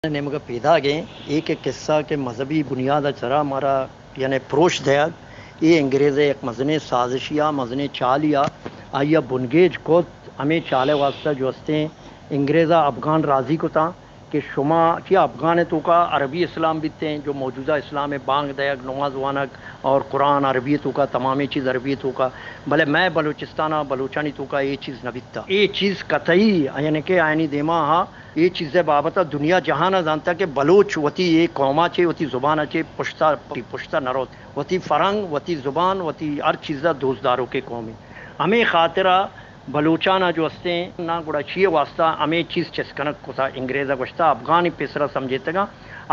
نیمگ ءَ پیداگ ایں، اے کہ قصہ کہ مذہبی بنیاد ءِ سرا مارا یعنی پروش دیگ، اے انگریز ءِ یک مزنیں سازشی ءَ، مزنیں چالی ءَ، آئی ءَ بنگیج کت، ہمے چال ءِ واستہ جو استیں انگریز ءَ افغان راضی کتاں کہ شما چیا افغان ءِ توکا عربی اسلام بیتیں، جو موجودہ اسلام ءِ بانگ دیگ، نماز وانگ اور قرآن عربی ءِ توکا، تمامیں چیز عربی ءِ توکا، بلے مئے بلوچستان ءَ بلوچانی توکا اے چیز نہ بیتا۔ اے چیز قطعی یعنی کہ آیانی دیما ہا اے چیز ءِ بابت ءَ دنیا جہان ءَ زانتا کہ بلوچ وتی اے قوم ءَ چے، وتی زبان ءَ چے پشت ءَ، پشت ءَ نہ روت۔ وتی فرہنگ، وتی زبان، وتی ہر چیز ءَ دوست داروکیں قومے۔ ہمے خاطر ءَ بلوچان ءَ جو استیں نا، گڑا چی ءِ واستہ ہمے چیز چست کنگ کتا؟ انگریز ءَ گوشتا، افغانی پیسرا سمجھیتگاں،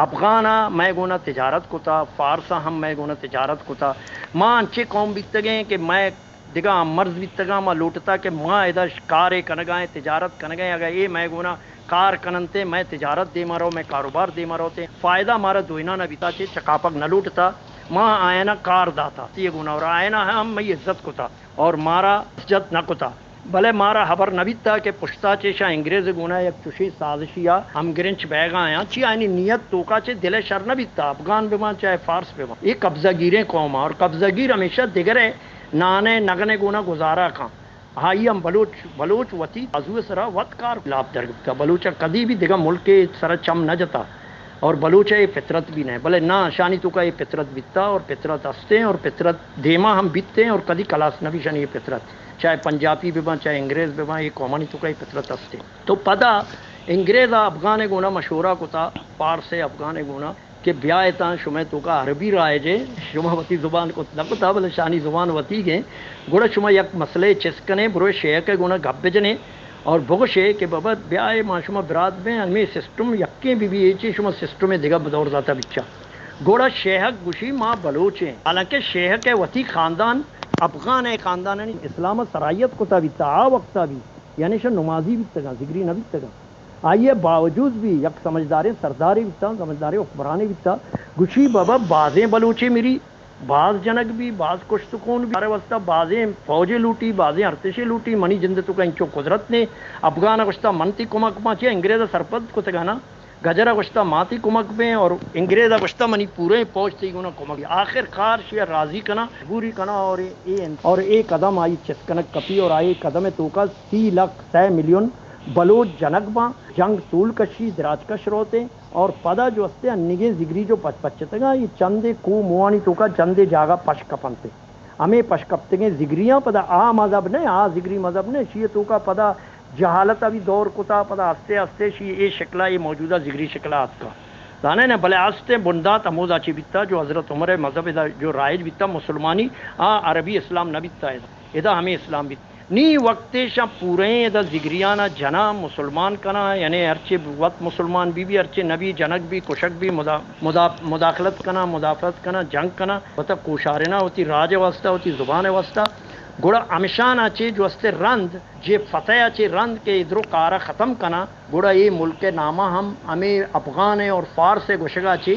افغان ءَ مئے گونا تجارت کتا، فارس ءَ ہم مئے گونا تجارت کتا۔ ما انچیں قوم بیتگیں کہ مئے دگہ ہم مرز بیتگاں، ما لوٹتا کہ ما ادا ش-، کارے کنگا ایں، تجارت کنگا ایں، اگہ اے مئے گونا کار کننتے، مئے تجارت دیما رو، مئے کاروبار دیما روتے، فائدہ مارا دوئینانا بیتا، چے چکاپگ نہ لوٹتا، ما آیانا کار داتا، تی گونا اور آیانا ہم مئی عزت کتا اور مارا عزت نہ کتا، بلے مارا خبر نہ بیتا کہ پشتا چے شا انگریز گونا یک چوشیں سازشی ءَ ہمگرنچ بیگا آیاں، چی آیانی نیت توکا چے دل شر نہ بیتا، افغان بباں چاہے فارس بباں، اے قبضہ گیریں قوم ءَ اور قبضہ گیر ہمیشہ دگرے نان ءِ نگن ءِ گونا گزارہ کن۔ آئی ہم بلوچ، بلوچ وتی بازو ءِ سرا وت کار لاپ در گپتا۔ بلوچ ءَ کدی بھی دگہ ملک ءِ سرا چم نہ جتا اور بلوچ ءَ اے فطرت بھی نہ، بلے نہ، شانی توکا اے فطرت بیتا اور فطرت ہستیں اور فطرت دیما ہم بیتیں اور کدی کلاس نہ بھی شانی اے فطرت۔ چاہے پنجابی بباں، چاہے انگریز بباں، اے قومانی توکا اے فطرت ہستیں۔ تو پدا انگریز ءَ افغان ءِ گونا مشورہ کتا، فارس ءَ افغان ءِ گونا کہ بیا اتاں، شمئے توکا عربی رائج ایں، شما وتی زبان کت نہ کتا، بلے شانی زبان وتیگ ایں۔ گڑا شما یک مسئلہ چست کنے، بروئے شیخ ءِ گونا گپ بجنے اور بگوشے کہ بابا بیا اے ما شما برات بیں، ہمے سسٹم یکیں بی بی، اے چے شما سسٹم دگہ بدور داتا بچا۔ گڑا شیخ گوشی ما بلوچ ایں، حالانکہ شیخ ءِ وتی خاندان افغان ءِ خاندانانی اسلام ءَ سرائیت کتا بیتا، آ وقتا بھی، یعنی شہ نمازی بیتگاں، ذگری نہ بیتگاں۔ آئی ءَ باوجود بھی یک سمجھداریں سردارے بیتا، سمجھداریں حکمرانے بیتا۔ گوشی بابا بازیں بلوچے مری، باز جنگ بھی، باز کشت و خون بھی، ہر واسطہ بازیں فوجے لوٹی، بازیں ارتشے لوٹی، منی جند توکا انچو قدرت نے۔ افغان ءَ گوشتا من تی کمک باں، چے انگریز ءَ سرپد کتگانا، گجر ءَ گوشتا ما تی کمک بیں اور انگریز ءَ گوشتا منی پورے فوج تی گونا کمک۔ آخر کار شی ءَ راضی کنا، مجبوری کنا اور اے، اور اے قدم آئی چست کنگ کپی اور آئی قدم توکا سی لکھ، سئے ملین بلوچ جنگ باں، جنگ طول کشی، دراج کش روتے اور پدا جو استے انیگیں ذگری جو پچ پچتگاں، یہ چندے کوہ موانی توکا چندے جاگہ پش کپنتے۔ ہمے پش کپتگیں ذگریاں پدا آ مذہب نہ، آ ذگری مذہب نہ، شی توکا پدا جہالت ءَ بھی دور کتا، پدا آستے آستے شی اے شکلا، اے موجودہ ذگری شکلا اتکا۔ زانے نہ، بلے آستے بندات ہمودا چی بیتا جو حضرت عمر مذہب ادا جو رائج بیتا مسلمانی، آ عربی اسلام نہ بیتا ادا۔ ادا ہمے اسلام بیت۔ نی وقتے شاں پوریں ادا ذگریانا جنا، مسلمان کنا، یعنی ہرچے وت مسلمان بی بی، ہرچے نبی، جنگ بی، کشگ بی، مدا-، مدا-، مداخلت کنا، مدافعت کنا، جنگ کنا، وتا کوشارنا، وتی راج واسطہ، وتی زبان واسطہ۔ گڑا ہمشانا چے جو استے رند، جے فتح چے رند کہ ادرو کارا ختم کنا، گڑا اے ملک ناما ہم ہمے افغان اور فارس گوشگا چے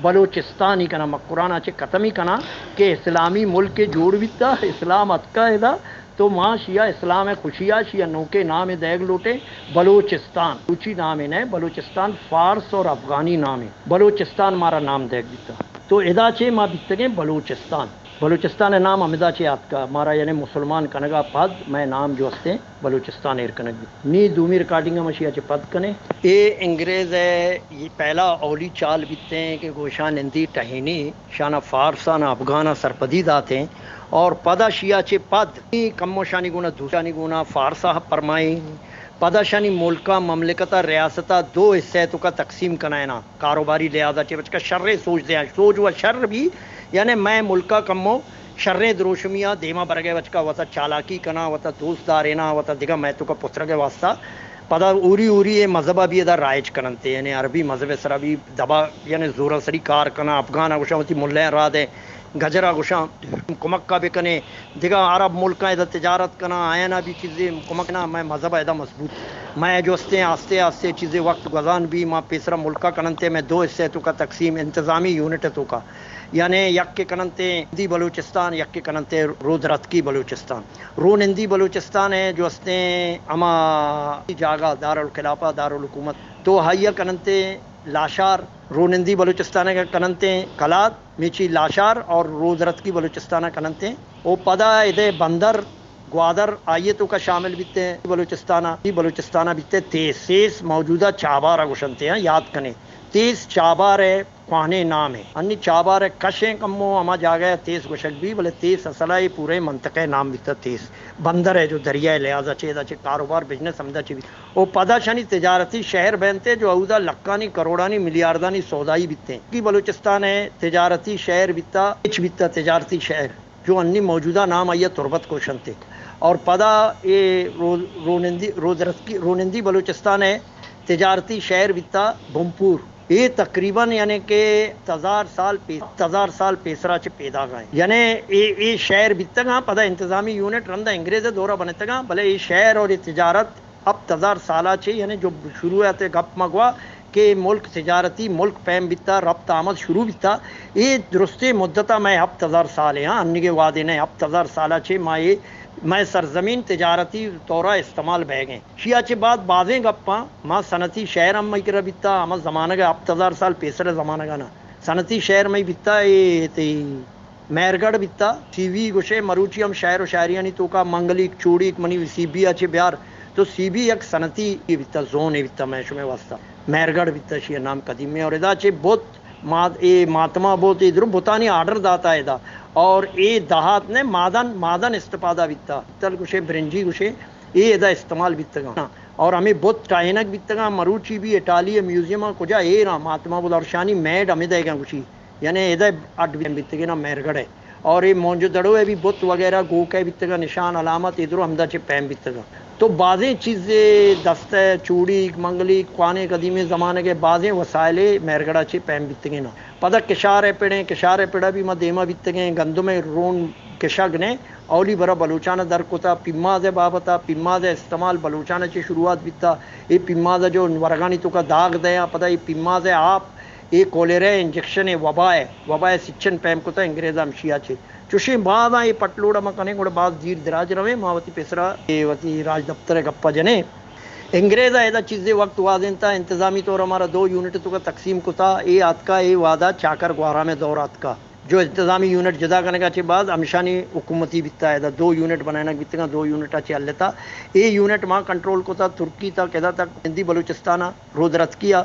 بلوچستانی کنا، مکرانا چے ختمی کنا کہ اسلامی ملک جوڑ بیتا، اسلام اتکا ادا، تو ما شیا اسلام ءِ خوشیا شیا نوکے نامے دئیگ لوٹیں بلوچستان۔ بلوچی نامے نہ، بلوچستان فارس اور افغانی نامے۔ بلوچستان مارا نام دئیگ بیتا۔ تو ادا چے ما بیتگیں بلوچستان۔ بلوچستان ءِ نام ہمدا چے آتکا، مارا یعنی مسلمان کنگا پد مئے نام جو استیں بلوچستان ایر کنگ بیت۔ نی دومی ریکارڈنگ ہم اشیا چے پد کنے۔ اے انگریز ءِ پہلا اولی چال بیتیں کہ گوشان ہندی ٹہینی شانا فارسانا افغانا سرپدی داتیں اور پدا شیا چے پد کمو شانی گونا دوستانی گونا فارسا پرمائیں، پدا شانی ملکا، مملکتا، ریاستا دو حصے توکا تقسیم کنائنا، کاروباری لحاظا چے بچکا شریں سوچ دیاں، سوچ و شر بھی، یعنی مئے ملکا کمو شریں دروشمیا دیما برگے بچکا وتا چالاکی کنا، وتا دوست دارینا، وتا دگہ مئے توکا پترگے واسطہ پدا اوری اوری اے مذہب ءَ بھی ادا رائج کننتے، یعنی عربی مذہب ءِ سرا بھی دبا، یعنی زورا سری کار کنا، افغان ءَ گوشاں وتی ملہ ءَ را دے، گجر ءَ گوشاں کمک ءَ بکنے، دگہ عرب ملکاں ادا تجارت کنا، آیانا بھی چیزے کمک کنا، مئے مذہب ءَ ادا مضبوط، مئے جو استیں آستے آستے چیزے وقت گوزان بھی، ما پیسرا ملکا کننتے، مئے دو حصے توکا تقسیم انتظامی یونٹ توکا، یعنی یک کے کننتے دی بلوچستان، یک کے کننتے رودرتکی بلوچستان۔ رونندی بلوچستان ءِ جو استیں ہما جاگہ دارالخلافہ، دارالحکومت، تو آئی ءَ کننتے لاشار، رونندی بلوچستان ءَ کننتیں کلات، میچی لاشار اور رودرتکی بلوچستان ءَ کننتیں۔ او پدا ادے بندر، گوادر آئی ءِ توکا شامل بیتیں۔ بلوچستان ءَ، بلوچستان ءَ بیتیں تیس، تیس موجودہ چابار ءَ گوشنتیں، ہاں، یاد کنے۔ تیس چابار ءِ کوہنیں نام ایں۔ انی چابار ءِ کش ایں کمو ہما جاگہ ءَ تیس گوشگ بی، بلے تیس اصل ءَ اے پورے منطقہ ءِ نام بیتا تیس۔ بندر ءِ جو دریائے لحاظ ءَ چہ ادا چہ کاروبار بزنس ہمدا چہ بی۔ او پدا شانی تجارتی شہر بینتے جو اودا لکھانی کروڑانی ملیاردانی سودائی بیتیں۔ کی بلوچستان ءِ تجارتی شہر بیتا، اچ بیتا تجارتی شہر۔ جو انی موجودہ نام آئی ءَ تربت گوشنتے۔ اور پدا اے رو-، رونندی، رودرتکی، رونندی بلوچستان ءِ تجارتی شہر بیتا بمپور۔ اے تقریباً یعنی کہ ہپت ہزار سال پی-، ہپت ہزار سال پیسرا چہ پیداگا ایں۔ یعنی اے، اے شہر بیتگاں، پدا انتظامی یونٹ رندا انگریز ءِ دورا بنتگاں، بلے اے شہر اور اے تجارت ہپت ہزار سالا چہ، یعنی جو شروعات ءِ گپ ما گوا کہ اے ملک تجارتی ملک پیم بیتا، ربط آمد شروع بیتا، اے درستیں مدتا مئے ہپت ہزار سال ایں، ہاں، انیگیں وہدے نہ، ہپت ہزار سالا چہ ما اے، مئے سرزمین تجارتی طورا استعمال بیگ ایں۔ شیا چہ بعد بازیں گپاں ما صنعتی شہر ہم مئی کرا بیتا، ہما زمانگ ءَ ہپت ہزار سال پیسر ءِ زمانگ ءَ نہ۔ صنعتی شہر مئی بیتا، اے تئی مہرگڑھ بیتا، سی بی گوشے، مروچی ہم شاعر و شاعریانی توکا منگلیک، چوڑیک، منی سی بی ءَ چہ بیار، تو سی بی یک صنعتی بیتا، زونے بیتا مئے شمئے واسطہ۔ مہرگڑھ بیتا، شی نام قدیمی، اور ادا چہ بت، ماد-، اے ماتما بت، اے درو بتانی آرڈر داتا ادا۔ اور اے دہات نے معدن، معدن استفادہ بیتا۔ تل گوشے، برنجی گوشے، اے ادا استعمال بیتگاں۔ اور ہمیں بت ٹاہینگ بیتگاں، مروچی بھی اٹالی میوزیم کجا ایراں، ماتما بت اور شانی میڈ ہمیں دئیگاں گوشی۔ یعنی ادا اڈ بیتگیں نا مہرگڑھ ءَ۔ اور اے موہنجودڑو ءَ بھی بت وغیرہ گوک ءَ بیتگاں، نشان علامت اے درو ہمدا چہ پیم بیتگاں۔ تو بازیں چیزے دست ءَ چوڑیک، منگلیک، کوانیں قدیمیں زمانگ ءِ بازیں وسائلے مہرگڑھ ءَ چہ پیم بیتگیں نا۔ پدا کشار ءِ پڑیں، کشار ءِ پڑا بھی ما دیما بیتگیں، گندم ءِ رون کشگ نے اولی برا بلوچان ءَ در کتا، پیماز ءِ بابت ءَ، پیماز ءِ استعمال بلوچان ءَ چہ شروعات بیتا۔ اے پیماز ءَ جو ورگانی توکا داغ دیاں، پدا اے پیماز ءِ آپ اے کولیرا ءِ انجیکشن ءِ وبا ءِ، وبا ءِ سچن پیم کتہ انگریزاں ہمشی ءَ چہ۔ چوشیں بازاں اے پٹ لوڈ ءَ ما کنیں گڑا باز دیر دراج رویں، ما وتی پیسرا اے وتی راجدپتر ءِ گپ ءَ جنیں۔ انگریز ءَ ادا چیزے وقت وازینتا، انتظامی طور ءَ مارا دو یونٹ توکا تقسیم کتا، اے آتکا اے وہدا چاکر گوہرام ءِ دور آتکا۔ جو انتظامی یونٹ جدا کنگا چہ بعد ہمشانی حکومتی بیتا، ادا دو یونٹ بنائینگ بیتگاں، دو یونٹ ءَ چہ ہلتا۔ اے یونٹ ما کنٹرول کتا ترکی تک، ادا تک ہندی بلوچستان ءَ رودرتکی ءَ،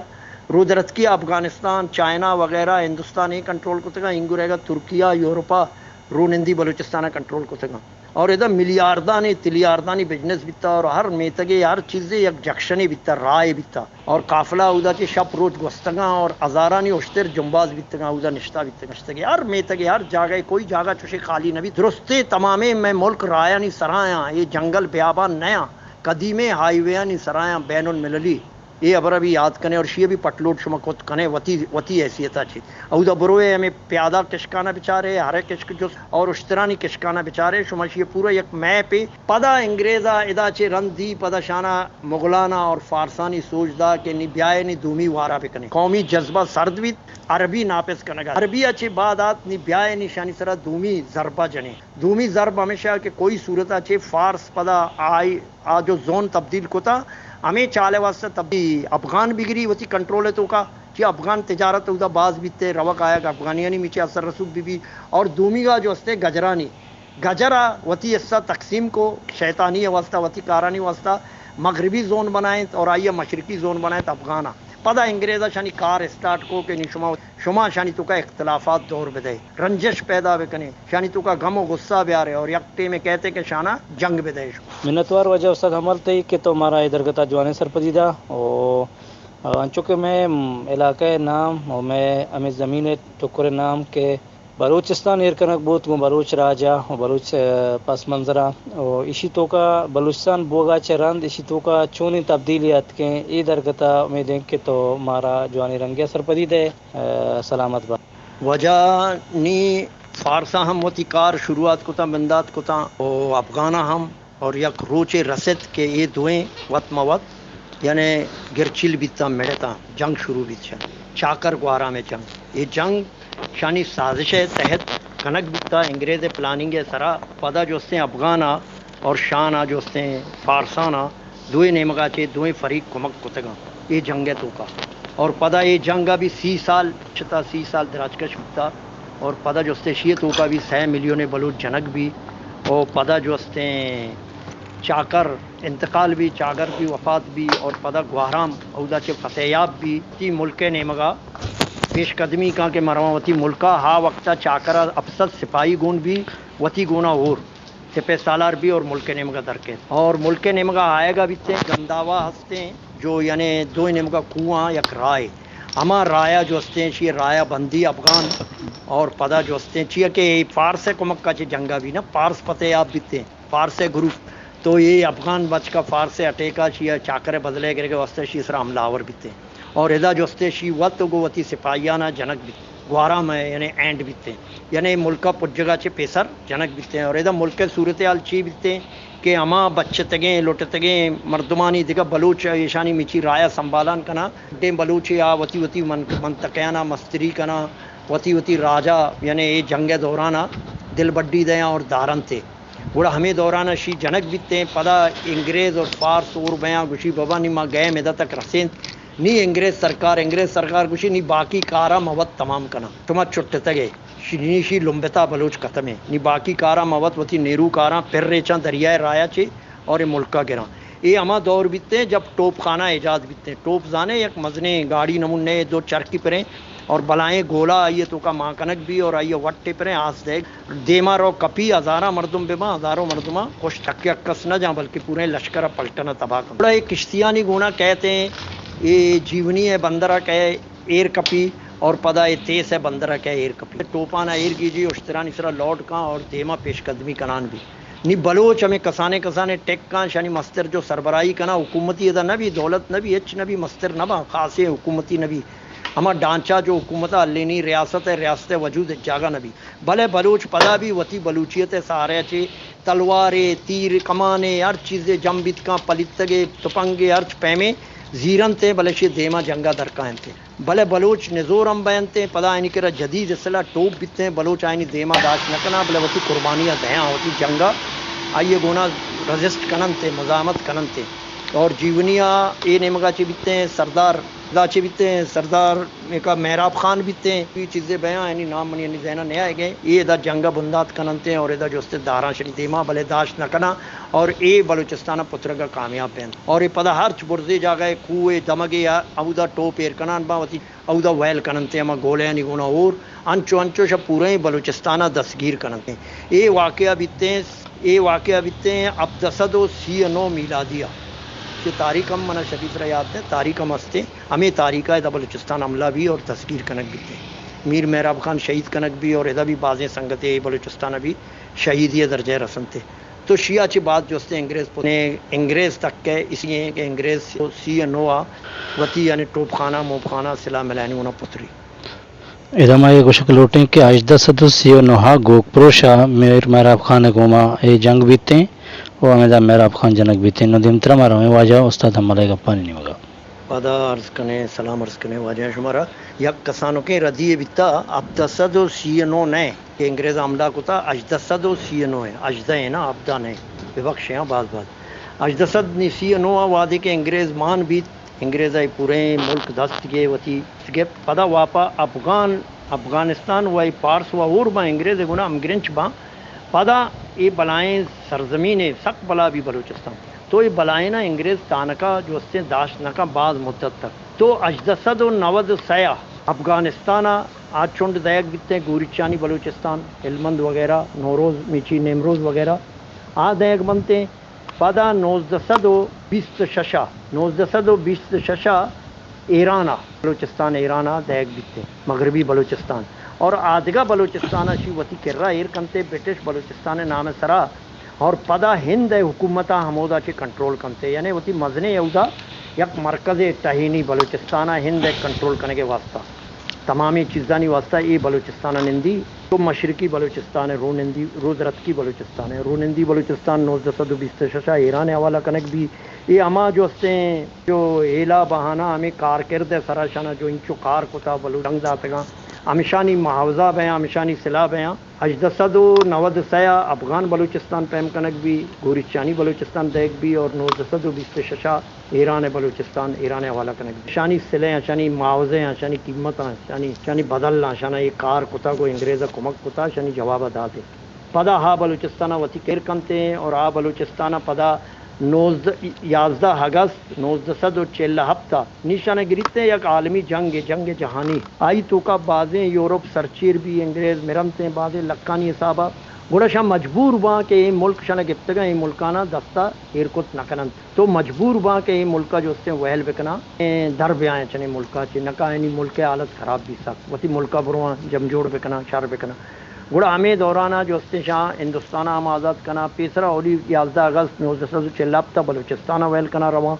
رودرتکی ءَ افغانستان، چائنا وغیرہ، ہندوستان اے کنٹرول کتگاں، اینگو رہگا ترکیہ، یورپا رونندی بلوچستان ءَ کنٹرول کتگاں۔ اور ادا ملیاردانی، تلیاردانی بزنس بیتا اور ہر میتگے، ہر چیزے یک جکشنے بیتا، راہے بیتا۔ اور قافلہ اودا چہ شپ روچ گوستگاں اور ہزارانی اشتر جمباز بیتگاں، اودا نشتہ بیتگاں، نشتگے۔ ہر میتگے، ہر جاگہے، کوئی جاگہ چوشے خالی نہ بیت۔ درستے تمامیں مئے ملک راہانی سرایاں، اے جنگل بیابان نیاں، قدیمیں ہائی ویانی سرایاں، بین المللی۔ اے ہبر ءَ بھی یاد کنے اور شی ءَ بھی پٹ لوڈ شما کت کنے وتی، وتی حیثیت ءَ چہ۔ اودا بروے ہمیں پیادہ کشکان ءَ بچارے، ہر کشک جست اور اشترانی کشکان ءَ بچارے، شما شی ءَ پورا یک میپے۔ پدا انگریز ءَ ادا چہ رند دی، پدا شانا مغلان ءَ اور فارسانی سوج دا کہ نی بیائے نی دومی وارا بکنے۔ قومی جذبہ سرد بیت، عربی ناپس کنگ ءَ۔ عربی ءَ چہ بعد آت نی بیائے نی شانی سرا دومی ضربہ جنے۔ دومی ضرب ہمیشہ کہ کوئی صورت ءَ چہ فارس پدا آئی آ جو زون تبدیل کتا، ہمے چال ءِ واسطہ تبدیل افغان بگری وتی کنٹرول ءِ توکا، چی افغان تجارت اودا باز بیتے، روگ آیگ افغانیانی میچے اثر رسوخ بی بی، اور دومیگا جو استے گجرانی، گجرا وتی حصہ تقسیم کو، شیطانی ءِ واسطہ، وتی کارانی واسطہ مغربی زون بنائینت اور آئی ءَ مشرقی زون بنائینت افغانا۔ پدا انگریز ءَ شانی کار اسٹارٹ کو کہ نی شما، شما شانی توکا اختلافات دور بدے، رنجش پیدا بکنے، شانی توکا غم و غصہ بیارے اور یک ٹیمے کہتے کہ شانا جنگ بدے۔ منتوار واجہ استاد حمل تئی کہ تو مارا اے درگتا جوانیں سرپدی دا۔ او انچو کہ مئے علاقہ ءِ نام و مئے ہمے زمین ءِ ٹکر ءِ نام کہ بلوچستان ایر کنگ بوت گوں بلوچ راج ءَ و بلوچ، ءَ، پس منظر ءَ و ایشی توکا بلوچستان بوگا چہ رند ایشی توکا چونیں تبدیلی اتکیں، اے درگتا امید انت کہ تو مارا جوانیں رنگے ءَ سرپدی دئے۔ ءَ، سلامت با۔ واجہ نی فارساں ہم وتی کار شروعات کتاں، بندات کتاں و افغاناں ہم، اور یک روچے رست کہ اے دوئیں وت مہ وت یعنی گرچیل بیتاں، مڑتاں، جنگ شروع بیت شان۔ چاکر گوہرام ءِ جنگ۔ اے جنگ شانی سازش ءِ تحت کنگ بیتا، انگریز ءِ پلاننگ ءِ سرا۔ پدا جو استیں افغان ءَ اور شان ءَ جو استیں فارسان ءَ دوئیں نیمگا چہ دوئیں فریق کمک کتگاں اے جنگ ءِ توکا۔ اور پدا اے جنگ ءَ بھی سی سال چتا، سی سال دراجکش بوتا۔ اور پدا جو استیں شی ءِ توکا بھی سئے ملیون بلوچ جنگ بھی۔ اور پدا جو استیں چاکر انتقال بھی، چاکر بھی وفات بھی، اور پدا گوہرام اودا چہ فتح یاب بھی، وتی ملک ءِ نیمگا پیش قدمی کاں کہ مرواں وتی ملکا۔ ہا وقتا چاکرا اپسد سپاہی گون بھی، وتی گونا اور سپہ سالار بھی اور ملک ءِ نیمگا در کیت۔ اور ملک ءِ نیمگا آیگا بیتیں گنداوا ہستیں، جو یعنی دوئیں نیمگا کوہاں یک راہے۔ ہما رایا جو ہستیں، شی رایا بندی افغان اور پدا جو ہستیں، چیا کہ اے فارس ءِ کمکا چہ جنگا بھی نا، فارس فتح یاب بیتیں، فارس ءِ گروپ۔ تو اے افغان بچکا فارس ءِ اٹیکا شی ءَ چاکر ءِ بدلہ گرگ ءِ واسطہ شی سرا حملہ آور بیتیں۔ اور ادا جو ہستیں شی وت گوں وتی سپاہیانا جنگ بیت، گوہرام ءَ یعنی اینڈ بیتیں۔ یعنی ملک ءَ پجگا چہ پیسر جنگ بیتیں۔ اور ادا ملک ءِ صورتحال چی بیتیں کہ ہما بچتگیں، لٹتگیں مردمانی دگہ بلوچ ایشانی مچی رایا سنبھالان کناں۔ ڈیں بلوچے آ وتی وتی من-، منطقہانا مستری کناں، وتی وتی راجا یعنی اے جنگ ءِ دورانا دلبڈی دیاں اور دارنتے۔ گڑا ہمے دورانا شی جنگ بیتیں، پدا انگریز اور فارس اور بیاں گوشی بابا نی ما گئے مدت تک رسینت۔ نی انگریز سرکار، انگریز سرکار گوشی نی باقی کارا ما وت تمام کناں۔ شما چٹتگے۔ شی، نی شی لمبتا بلوچ ختمیں۔ نی باقی کارا ما وت وتی نیرو کاراں پر ریچاں دریائے رایا چے اور اے ملکا گراں۔ اے ہما دور بیتیں جب ٹوپ خانہ ایجاد بیتیں۔ ٹوپ زانے یک مزنیں گاڑی نمونے دو چرکی پریں اور بلائیں گولا آئی توکا مان کنگ بی اور آئی وٹے پریں آس دے دیما رو کپی، ہزاراں مردم بباں، ہزاروں مردماں کشت، یک کس نہ جاں بلکہ پوریں لشکر ءَ پلٹن ءَ تباہ کن۔ گڑا اے کشتیانی گونا کئیت ایں، اے جیونی ءِ بندر ءَ کئے ایر کپی اور پدا اے تیس ءِ بندر ءَ کئے ایر کپی۔ ٹوپان ءَ ایر گیجی، اشترانی سرا لوڈ کاں اور دیما پیش قدمی کنان بی۔ نی بلوچ ہمے کسانیں کسانیں ٹیک کاں، شانی مستر جو سربراہی کناں، حکومتی ادا نہ بی، دولت نہ بی، ہچ نہ بی، مستر نہ باں، خاصیں حکومتی نہ بی۔ ہما ڈھانچہ جو حکومت ءَ ہلینی، ریاست ءِ، ریاست ءِ وجود ہچ جاگہ نہ بی۔ بلے بلوچ پدا بھی وتی بلوچیت ءِ سہارے ءَ چہ تلوارے، تیر، کمانے، ہر چیزے جم بیت کاں، پلیتگے، تپنگے، ہرچ پیمیں زیرنت ءُ بلے شی دیما جنگا در کاینت۔ بلے بلوچ نزور ہم بینت ءُ پدا آیانی کرا جدید اسلحہ ٹوپ بیت ءُ بلوچ آیانی دیما داشت نہ کناں، بلے وتی قربانی ءَ دیاں، وتی جنگا آئی ءِ گونا رزسٹ کننت ءُ مزاحمت کننت۔ اور جیونی ءَ اے نیمگا چہ بیت ءُ سردار دا چہ بیتیں سردار میکا مہراب خان بیتیں، اے چیزے بیاں، یعنی نام منی یعنی ذہن ءَ نہ آئیگیں۔ اے ادا جنگ ءَ بندات کننتیں اور ادا جستے داراں شری دیما بلے داشت نہ کناں اور اے بلوچستان ءَ پترگ ءَ کامیاب بینت۔ اور اے پدا ہرچ برزے جاگہ ءَ کوہ ءَ دمگے ءَ اودا ٹوپ ایر کنان باں وتی اودا ویل کننتیں ہما گولیانی گونا اور انچو انچو شہ پوریں بلوچستان ءَ دستگیر کننتیں۔ اے واقعہ بیتیں، اے واقعہ بیتیں ہپدہ سد و سی و نو میلادی ءَ۔ چہ تاریخ ہم منا شدید را یات ہے، تاریخ ہم ہستیں۔ ہمے تاریخ ءَ ادا بلوچستان حملہ بی اور دستگیر کنگ بیتیں۔ میر مہراب خان شہید کنگ بی اور ادا بھی بازیں سنگتے بلوچستان ءَ بھی شہیدی ءِ درجہ ءَ رسنتے۔ تو شیا چہ بعد جستے انگریز پت-، انگریز تک ءَ اسی ہیں کہ انگریز سی و نو ءَ وتی یعنی ٹوپ خانہ، موپ خانہ، سلاح ملانی انہاں پتری۔ ادا ما اے گوشگ لوٹیں کہ ہژدہ سد و سی و نہ ءَ گوک پروش ءَ میر مہراب خان ءِ گوما اے جنگ بیتیں و ہمدا مہراب خان جنگ بیتیں۔ نوں دیمترا ما رویں واجہ استاد حمل ءِ گپانی نیمگا۔ پدا عرض کنیں، سلام عرض کنیں واجہ شمارا۔ یک کسانکیں ردی یے بیتا، ہپدہ سد و سی و نو نہ کہ انگریز حملہ کتا، ہژدہ سد و سی و نو ہے، ہژدہ ہے نا، ہپدہ نہ۔ ببخشے ہاں، باز باز۔ ہژدہ سد نی سی و نو ءَ وہدے کہ انگریز مان بیت، انگریز ءَ پوریں ملک دست گے وتی گپت۔ پدا واپا افغان، افغانستان و اے پارس و ہور باں انگریز ءِ گونا ہمگرنچ باں۔ پدا اے بلائیں سرزمین ءَ سک بلا بی بلوچستان۔ تو اے بلائینا انگریز تانکا جو استیں داشت نکاں باز مدت تک۔ تو ہژدہ سد و نود و سئے ءَ افغانستان ءَ آ چنڈ دئیگ بیتیں گوریچانی بلوچستان، ہلمند وغیرہ، نوروز، میچی نیمروز وغیرہ آ دئیگ بنتیں۔ پدا نوزدہ سد و بیست و شش ءَ، نوزدہ سد و بیست و شش ءَ ایران ءَ، بلوچستان ایران ءَ دئیگ بیتیں، مغربی بلوچستان۔ اور آدگہ بلوچستان ءَ شی وتی کرا ایر کنتے، برٹش بلوچستان ءِ نام ءِ سرا۔ اور پدا ہند ءِ حکومت ءَ ہمودا چہ کنٹرول کنتے، یعنی وتی مزنیں اودا یک مرکز ٹہینی بلوچستان ءَ ہند ءِ کنٹرول کنگ ءِ واسطہ۔ تمامیں چیزانی واسطہ اے بلوچستان ءَ نندی، تو مشرقی بلوچستان ءَ رو نندی، رو درتکی بلوچستان ءَ رو نندی، بلوچستان نوزدہ سد و بیست و شش ءَ ایران ءِ حوالہ کنگ بی۔ اے ہما جو استیں جو ہیلا بہانہ ہمیں کارکرد ءِ سرا شانا جو انچو کار کتا بلوچ جنگ داتگاں، ہمشانی معاوضہ بیاں، ہمشانی صلہ بیاں۔ ہژدہ سد و نود و سئے ءَ افغان بلوچستان پیم کنگ بی، گورستانی بلوچستان دئیگ بی اور نوزدہ سد و بیست و شش ءَ ایران ءِ بلوچستان ایران ءِ حوالہ کنگ بی۔ اشانی صلہ، اشانی معاوضہ، اشانی قیمت، اشانی، اشانی بدل، اشانا اے کار کتا، گوں انگریز ءَ کمک کتا، اشانی جواب ءَ دات۔ پدا ہا بلوچستان ءَ وتی کر کنتیں اور آ بلوچستان ءَ پدا نوزدہ، یازدہ اگست نوزدہ سد و چل و ہپت ءَ نی اشانا گریتیں یک عالمی جنگ، جنگ جہانی۔ آئی توکا بازیں یورپ سرچیر بی، انگریز مرنتیں بازیں لکانی حساب ءَ۔ گڑا اشاں مجبور باں کہ اے ملک اشانا گپتگاں، اے ملکانا دستا ایر کت نہ کننت۔ تو مجبور باں کہ اے ملکا جو استیں ویل بکناں، اے در بیاں چنے ملکا چے، نکا اینی ملک ءِ حالت خراب بی سک۔ وتی ملکا برواں جم جوڑ بکناں، شر بکناں۔ گڑا ہمے دورانا جو استیں شاں ہندوستان ءَ ہم آزاد کناں، پیسرا اولی یازدہ اگست نوزدہ سد و چل ہپت ءَ بلوچستان ءَ ویل کناں رواں۔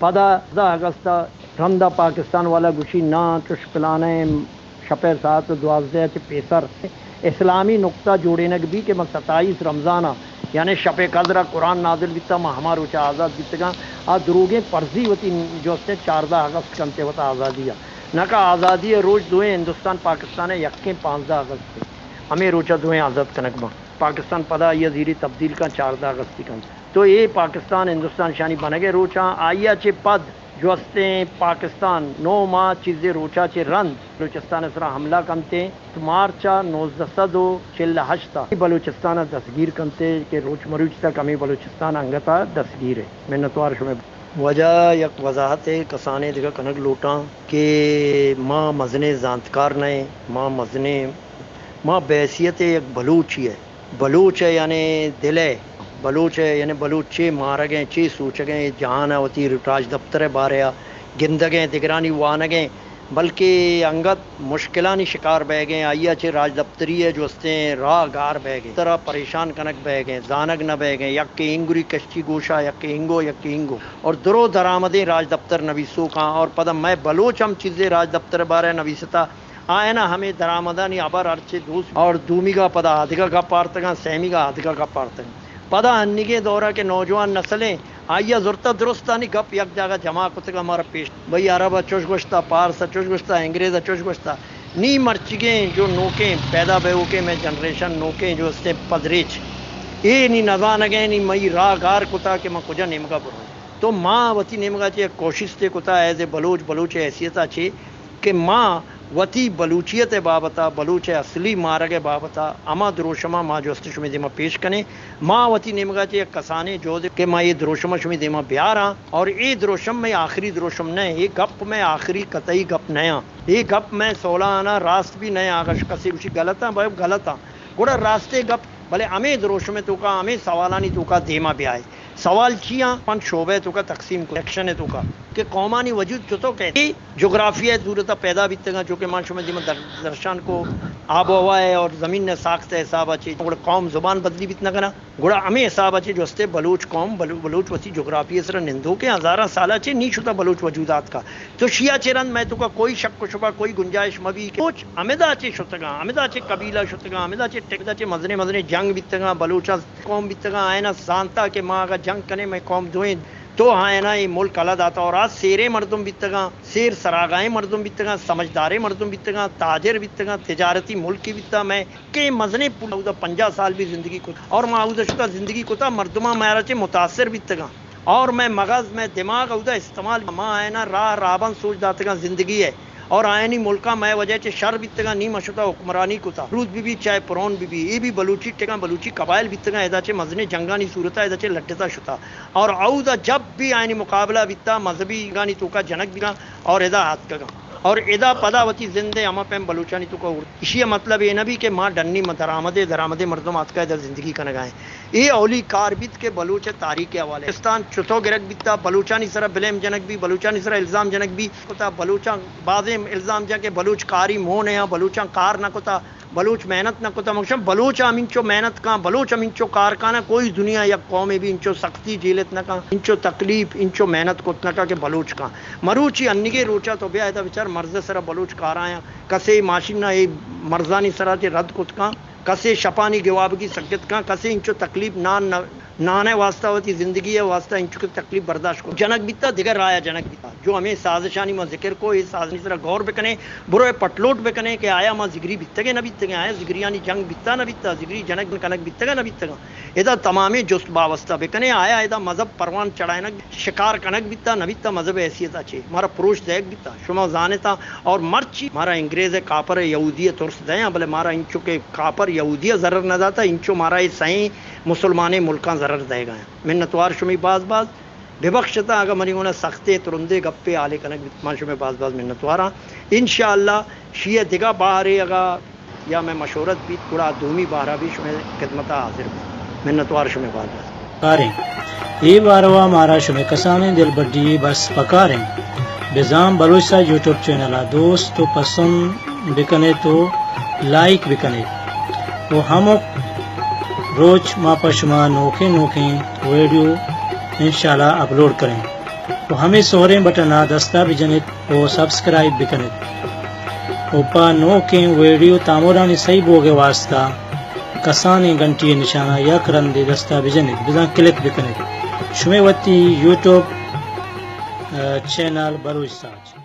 پدا یازدہ اگست ءَ رندا پاکستان والا گوشی ناں چش پلانیں شپ ءِ ساعت دوازدہ ءَ چہ پیسر اسلامی نقطہ جوڑینگ بی کہ ما ستائیس رمضان ءَ یعنی شپ قدر ءَ قرآن نازل بیتا، ما ہما روچ ءَ آزاد بیتگاں۔ آ دروگیں فرضی وتی جو استیں چاردہ اگست کنتے وتا آزادی ءَ۔ نکا آزادی ءِ روچ دوئیں ہندوستان پاکستان ءِ یکیں پانزدہ اگست ءَ۔ ہمے روچ ءَ دوئیں آزاد کنگ باں۔ پاکستان پدا آئی ءَ زیری تبدیل کن چاردہ اگستی کنت۔ تو اے پاکستان ہندوستان شانی بنگ ءِ روچاں، آئی ءَ چہ پد جو استیں پاکستان نو ماہ چیزے روچا چہ رند بلوچستان ءِ سرا حملہ کنتے۔ مارچ ءَ نوزدہ سد و چل و ہشت ءَ بلوچستان ءَ دستگیر کنتے کہ روچ مروچ تک ہمے بلوچستان انگت ءَ دستگیر ہے۔ منتوار شمئے۔ واجہ یک وضاحت ءِ کسانیں دگہ کنگ لوٹاں کہ ما مزنیں زانتکار نہ ایں، ما مزنیں، ما بحیثیت یک بلوچی ءِ، بلوچ ءِ یعنی دل ءِ، بلوچ ءِ یعنی بلوچ چے مارگ ءَ، چے سوچگ ءَ، جہان ءَ وتی راجدپتر ءِ بارے ءَ گندگ ءَ، دگرانی وانگ ءَ، بلکہ انگت مشکلانی شکار بئیگ ءَ، آئی ءَ چہ راجدپتری ءِ جو استیں راہ گار بئیگ ءَ، ترا پریشان کنگ بئیگ ءَ، زانگ نہ بئیگ ءَ، یکے اینگری کشتی گوشا، یکے اینگو، یکے اینگو۔ اور درو درآمدیں راجدپتر نویسوکاں اور پدا مئے بلوچ ہم چیزے راجدپتر ءِ بارے ءَ نویستا، آیانا ہمے درآمدانی ہبر ہرچے دوست اور دومیگا پدا آدگہ گپ آرتگاں، سیمیگا آدگہ گپ آرتگاں۔ پدا انیگیں دورا کہ نوجوان نسلیں آئی ءَ زرتہ درستانی گپ یک جاگہ جمع کتگ ءُ مارا پیش۔ بھئی عرب ءَ چوش گوشتہ، پارس ءَ چوش گوشتہ، انگریز ءَ چوش گوشتہ۔ نی مرچیگیں جو نوکیں پیدا بئیوکیں مئے جنریشن، نوکیں جو استیں پدریچ، اے نی نزانگ ءَ نی مئی راہ گار کتہ کہ ما کجا نیمگا بریں۔ تو ما وتی نیمگا چہ یک کوشستے کتہ ایز اے بلوچ، بلوچ ءِ حیثیت ءَ چہ کہ ما وتی بلوچیت ءِ بابت ءَ، بلوچ ءِ اصلی مارگ ءِ بابت ءَ ہما دروشماں ما جست شمئے دیما پیش کنیں۔ ما وتی نیمگا چہ یک کسانیں جہدے کہ ما اے دروشم ءَ شمئے دیما بیاراں اور اے دروشم مئے آخری دروشم نہ، اے گپ مئے آخری قطعی گپ نہ آں۔ اے گپ مئے سولہانا راست بھی نہ آں، اگش کسے گوشی غلط آں، بھائی غلط آں۔ گڑا راستیں گپ، بلے ہمے دروشم ءِ توکا، ہمے سوالانی توکا دیما بیائے۔ سوال چی آں؟ پنچ شعبہ ءِ توکا تقسیم کو، سیکشن ءِ توکا کہ قومانی وجود چتو کئیت۔ اے جغرافیہ ءِ صورت ءَ پیدا بیتگاں، چونکہ ما شمئے دیما در-، درشان کو آب و ہوا ءِ اور زمین ءِ ساخت ءِ حساب ءَ چہ گڑا قوم زبان بدلی بیت نہ کناں۔ گڑا ہمے حساب ءَ چہ جستے بلوچ قوم، بلو-، بلوچ وتی جغرافی ءِ سرا نندوکیں، ہزاراں سال ءَ چہ نی شتہ بلوچ وجود آتکا۔ تو شیا چہ رند مئے توکا کوئی شک و شبہ، کوئی گنجائش مہ بی کہ بلوچ ہمدا چہ شتگاں، ہمدا چہ قبیلہ شتگاں، ہمدا چہ ٹک-، ہمدا چہ مزنیں مزنیں جنگ بیتگاں، بلوچاں قوم بیتگاں، آیانا زانتا کہ ما اگاں جنگ کنیں مئے قوم دوئیں، تو آیانا اے ملک الہ داتا اور آ سیریں مردم بیتگاں، سیر سراگائیں مردم بیتگاں، سمجھداریں مردم بیتگاں، تاجر بیتگاں، تجارتی ملکے بیتا مئے کہ مزنیں پول اودا پنجاہ سال بھی زندگی کت اور ما اودا شتا زندگی کتا، مردماں مارا چہ متاثر بیتگاں اور مئے مغز، مئے دماغ اودا استعمال، ما آیانا راہ رابند سوچ داتگاں زندگی ءِ اور آیانی ملکاں مئے وجہ چہ شر بیتگاں، نی ما شتا حکمرانی کتا، روت بہ بی چاہے پرون بہ بی، اے بھی بلوچی ٹکاں، بلوچی قبائل بیتگاں، ادا چہ مزنیں جنگانی صورت ءَ ادا چہ لڈتا شتا اور اودا جب بھی آیانی مقابلہ بیتا مذہبی جنگانی توکا جنگ بیتگاں اور ادا آتکگاں۔ اور ادا پدا وتی زند ءِ ہما پیم بلوچانی توکا اڑ۔ ایشی ءِ مطلب اے نہ بی کہ ما ڈنی م-، درآمدے، درآمدے مردم آتکا ادا زندگی کنگا ایں۔ اے اولی کار بیت کہ بلوچ ءِ تاریخ ءِ حوالے بلوچستان چتو گرگ بیتا، بلوچانی سرا بلیم جنگ بی، بلوچانی سرا الزام جنگ بی، کتا بلوچاں بازیں الزام جن کہ بلوچ کاری مون ءَ، بلوچاں کار نہ کتا، بلوچ محنت نہ کتا، مگشم بلوچ ہم انچو محنت کاں، بلوچ ہم انچو کار کانا، کوئی دنیا یک قومے بھی انچو سختی جیلت نہ کاں، انچو تکلیف، انچو محنت کت نہ کاں کہ بلوچ کاں۔ مروچی انیگیں روچا تو بیا ادا بچار مرز سرا بلوچ کارایاں، کسے ماشین ءَ اے مرزانی سرا چہ رد کت کاں، کسے شپانی گوابگی سگت کاں، کسے انچو تکلیف نان نہ نان ءِ واسطہ، وتی زندگی ءِ واسطہ انچو کہ تکلیف برداشت کو جنگ بیتا، دگہ راہ ءَ جنگ بیتا۔ جو ہمیں سازشانی ما ذکر کو، اے سازشانی سرا غور بکنے، برو اے پٹلوٹ بکنے کہ آیا ما ذگری بیتگے نہ بیتگے، آیا ذگریانی جنگ بیتا نہ بیتا، ذگری جنگ کنگ بیتگا نہ بیتگا۔ ادا تمامیں جست باوستہ بکنے، آیا ادا مذہب پروان چڑھائنگ، شکار کنگ بیتا نہ بیتا، مذہب حیثیت ءَ چے مارا پروش دئیگ بیتا، شما زانتا۔ اور مرچی مارا انگریز ءِ کاپر ءِ یہودی ءِ ترس دیاں، بلے مارا انچو کہ کاپر یہودی ءَ ضرر نہ داتا، انچو مارا اے سئیں مسلمانیں ملکاں ضرر دئیگا ایں۔ منتوار شمئی باز باز۔ ببخشتاں اگاں منی گونا سختے ترندے گپے حالے کنگ بیت، من شمئے باز باز منتواراں۔ انشاءاللہ شی ءِ دگہ بہرے اگاں یا مئے مشورت بیت، گڑا دومی بہرا بھی شمئے خدمتا حاضر بیں۔ منتوار شمئے باز باز۔ کاریں۔ اے باروا مارا شمئے کسانیں دلبڈی بس پکاریں۔ بزاں بلوچ ساچ یوٹیوب چینل ءَ دوست و پسند بکن ات و لائک بکن ات و ہمک روچ ما پہ شما نوکیں نوکیں ویڈیو انشاءاللہ اپلوڈ کنیں و ہمے سہریں بٹن ءَ دستا بجن ات و سبسکرائب بکن ات و پہ نوکیں ویڈیو تامرانی سہی بوگ ءِ واسطہ کسانیں گھنٹی ءِ نشان ءَ یک رندے دستا بجن ات، بزاں کلک بکن ات۔ شمئے وتی یوٹیوب، ءَ، چینل بلوچ ساچ۔